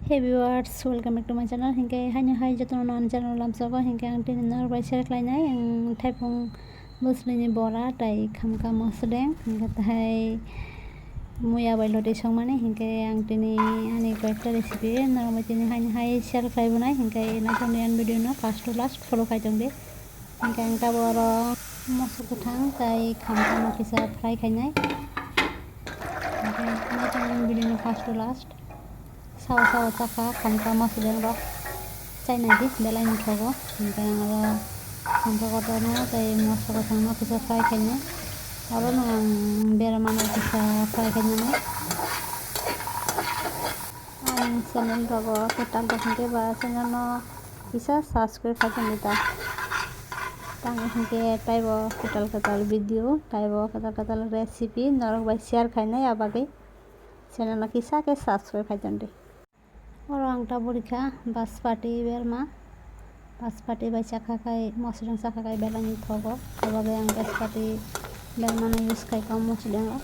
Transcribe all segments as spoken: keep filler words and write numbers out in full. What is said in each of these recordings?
Hey viewers, welcome back to my channel. Hinkhe haino hai jotono ani channel lamsogo, hinkhe ang tini norok bai share khlainai, ang thaipung bwswlwini bora tai khamkha mosodeng, hinkhe tai muya bai loti songmani, hinkhe ang tini ani koyekta recipe norok bai tini haino hai share khlaibonai, hinkhe naithokni ani video no first to last follow khai tongdi. Hinkhe ang tabuk oro moso kwthang tai khamkha no kisa fry khainai. Hinkhe naithokni video no first to last. Sao sao chakha khamkha mosodeng rok chainai di belai ni thogo. Hinkhe ang oro khamkha kotor no tei moso kwthang no kisa fry khainai. Oro no ang berma no kisa fry khainai. Ang channel rogo kwtal rok hinkhe ba channel no kisa subscribe khai tongdi ta. Tamo hinkhe taibo kwtal kwtal video, taibo kwtal kwtal recipe norok bai share khainai, abagwi channel no kisa khe subscribe khai tongdi. Oro ang tabuk rikha baspati berma, baspati bai chakha khai, mosodeng chakha khai belai ni thogo, abagwi ang baspati berma no use khai kha mosodeng o.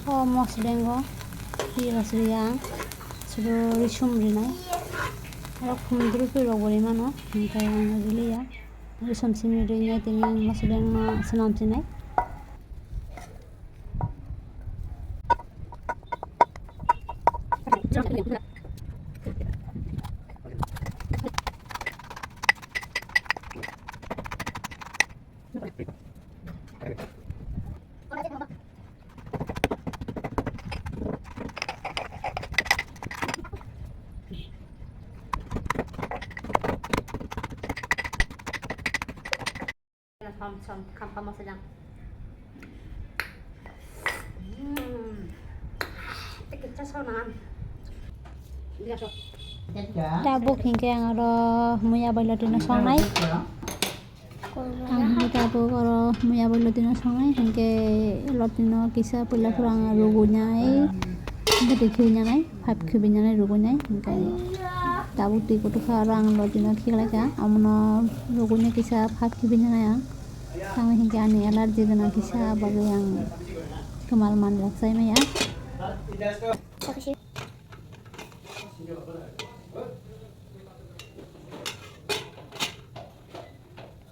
O moslengo piyash riya, sudu risum rinai. Aro khumdru pirok bo rimano, hinkhe ang riliya. Risum simi rinai tini moslengno swnam sinai. Som som khamkha mosajang. Hmm. Tei kisa sonam. Tabuk hinkhe ang oro muya bai lotino songnai. Ang hinkhe tabuk oro muya bai lotino songnai, hinkhe lotino kisa puila phuru ang rugunai, bwtwi khibi nanai, pipe khibi nanai rugunai, hinkhe tabuk twi kutukha oro ang lotino khiklaikha, omono rugunai kisa pipe khibi nanai ang, tamo hinkhe ani allergy gwnang kisa, aboni bagwi ang kwmal manwirok chai maya.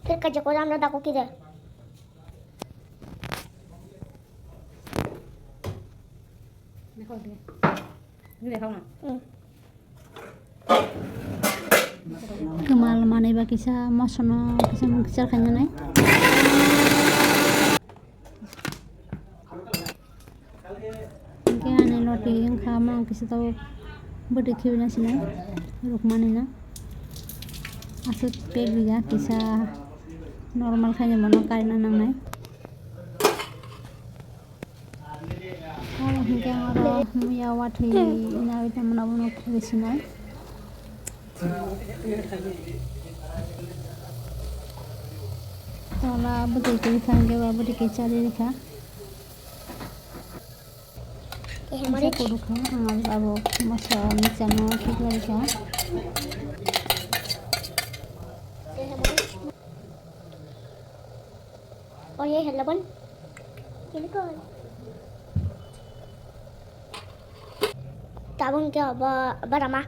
Kir kaje ko jamra dako kide. Kwmal manwi ba kisa mosono kisa mixture khainani. Hinkhe ani loti wngkha, omo kisa tabuk bwtwi khibina sinai rukmani no. Aswk pek rwya, kisa normal khaino bono karina nangnai. Aro hinkhe ang oro muya watwi nawi tongmani abono khibwi sinai. Tola bwtwi twi thangkhe ba bwtwi khe chari rikha. Kaisa kudu kha, ang abo moso mixture no khiklai rikha. Oye, hello, bon. Ini kau. Tabung ke apa, apa nama?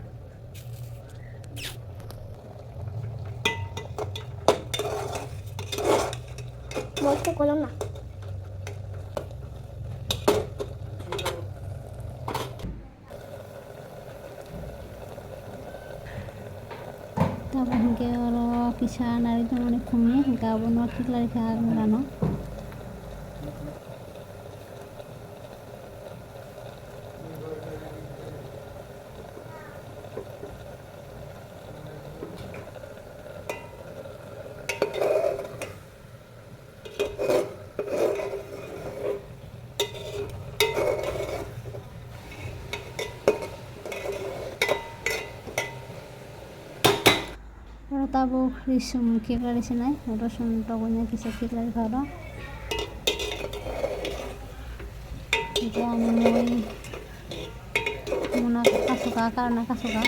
Mau ke kolom na? Tabuk hinkhe oro kisa nari tongmani khumni, hinkhe abono khiklai kha ang rano. Oro ta Bo risum kiklai sinai, rosun togwina kisa kiklai kha oro. Tei ani mui muna kasoka, karna kasoka.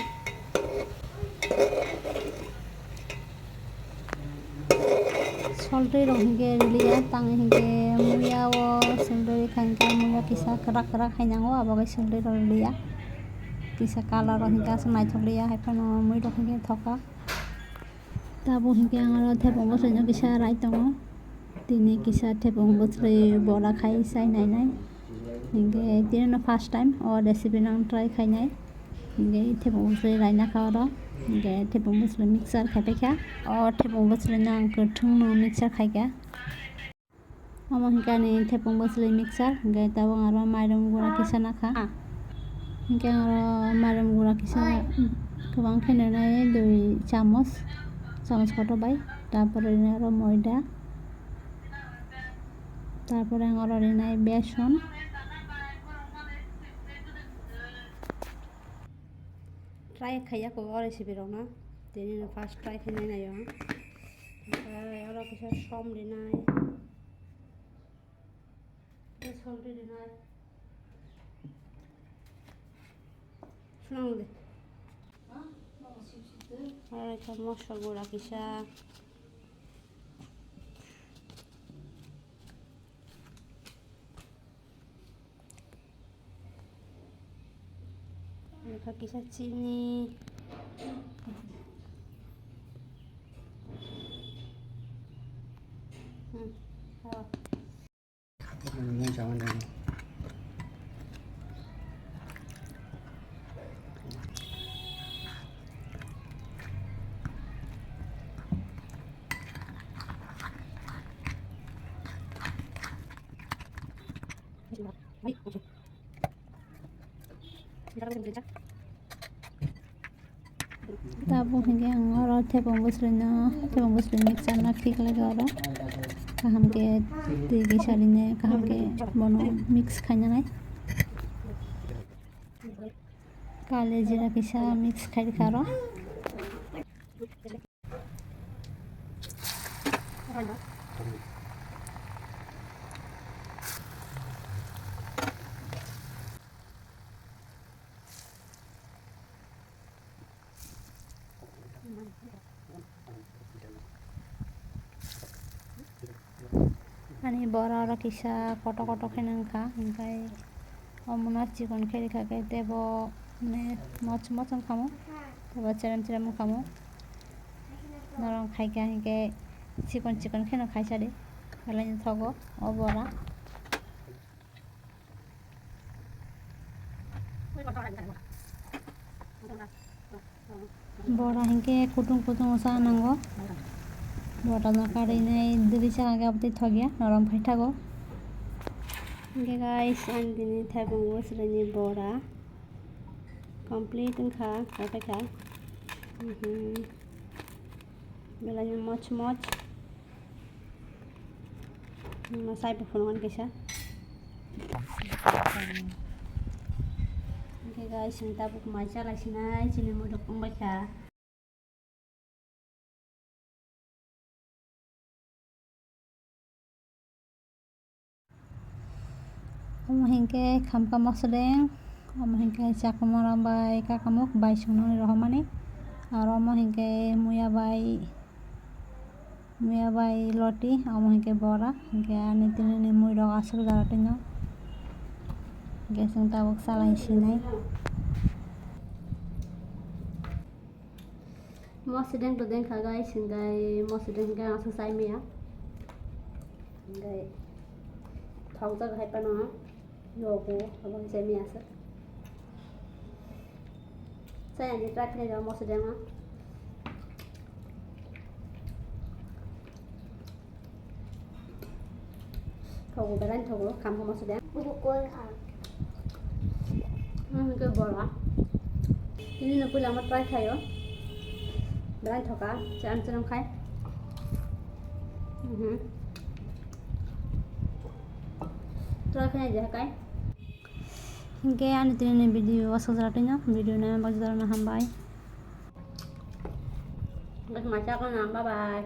Soltwi rok hinkhe riliya, tang hinkhe muya o soltwi rikha hinkhe muya kisa kwrak kwrak hai nango, abo bai soltwi rok riliya. Kisa colour rok hinkhe aswk naithok liya, hai phano mui rok hinkhe thoka. Tabuk hinkhe ang oro thepung bwswlwino kisa rai tongo. Tini kisa thepung bwswlwi bora khai chai nainai. Hinkhe tini no first time o recipe no ang try khainai. Hinkhe thepung bwswlwi raina kha oro. Hinkhe thepung bwswlwi mixture khai paikha. O thepung bwswlwino ang kwthwngno mixture khaikha. Omo hinkhe ani thepung bwswlwi mixture, hinkhe tabuk aro mairum gura kisa nakha. Hinkhe aro mairum gura kisa kwbang khe nwnai dui chamos, chamos kotor bai. Tarpore rinai aro moida. Tarpore ang oro rinai beson. Try khaiya ko o recipe rok no. Tini no first try khainai naio ang. Omo kisa som rinai. Tei soltwi rinai. Phunang de. Aro khe mosok gura kisa. Aro khe kisa chini. Hmm. Tabuk hinkhe ang oro thepung bwswlwino, thepung bwswlwi mixture no khiklai kha oro. Kaham khe twi kisa rinai, kaham khe bono mix khainanai. Kale jira kisa mix khai rikha oro. Ani bora oro kisa kotor kotor khe nang kha, hinkhe omono chikon khe rikha khe tebo mane moch moch wng kha mo, tebo cherem cherem wng kha mo. Norok khai kha hinkhe chikon chikon kheno khai sa di, belai no thogo o bora. Bora hinkhe kutung kutung sa nango. Bora no karinai diri sa age aboni thokya norom khai thago. Hinkhe guys, ang bini thepung bwswlwini bora complete wngkha, kaphai kha. Mhm. Belai no moch moch. Masai bo phunuknani kaisa. Hinkhe guys, chwng tabuk mai chalai sinai, chini mui rok wng bai kha. Omo hinkhe khamkha mosodeng, omo hinkhe chakwmwrang bai kakamuk bai swngnani rohormani, aro omo hinkhe muya bai, muya bai loti, omo hinkhe bora, hinkhe ani tinini muirok aswk jora tino, hinkhe chwng tabuk chalai sinai. Mosodeng to dengkha guys, hinkhe mosodeng hinkhe aswk chai maya. Hinkhe thokjak hai phano yogo, abo chai maya aswk. Chai ani try khlai rw mosodeng no. Thogo, belai thogo, khamkha mosodeng. Buku koi kha. Hmm, hinkhe bora. Tini no puila ma try khaio. Belai thoka, cherem cherem khai. Mhm. Try khai je kai. Hinkhe ani tini ni video o aswk jora tino, video naina bagwi jotono hambai. Bye bye.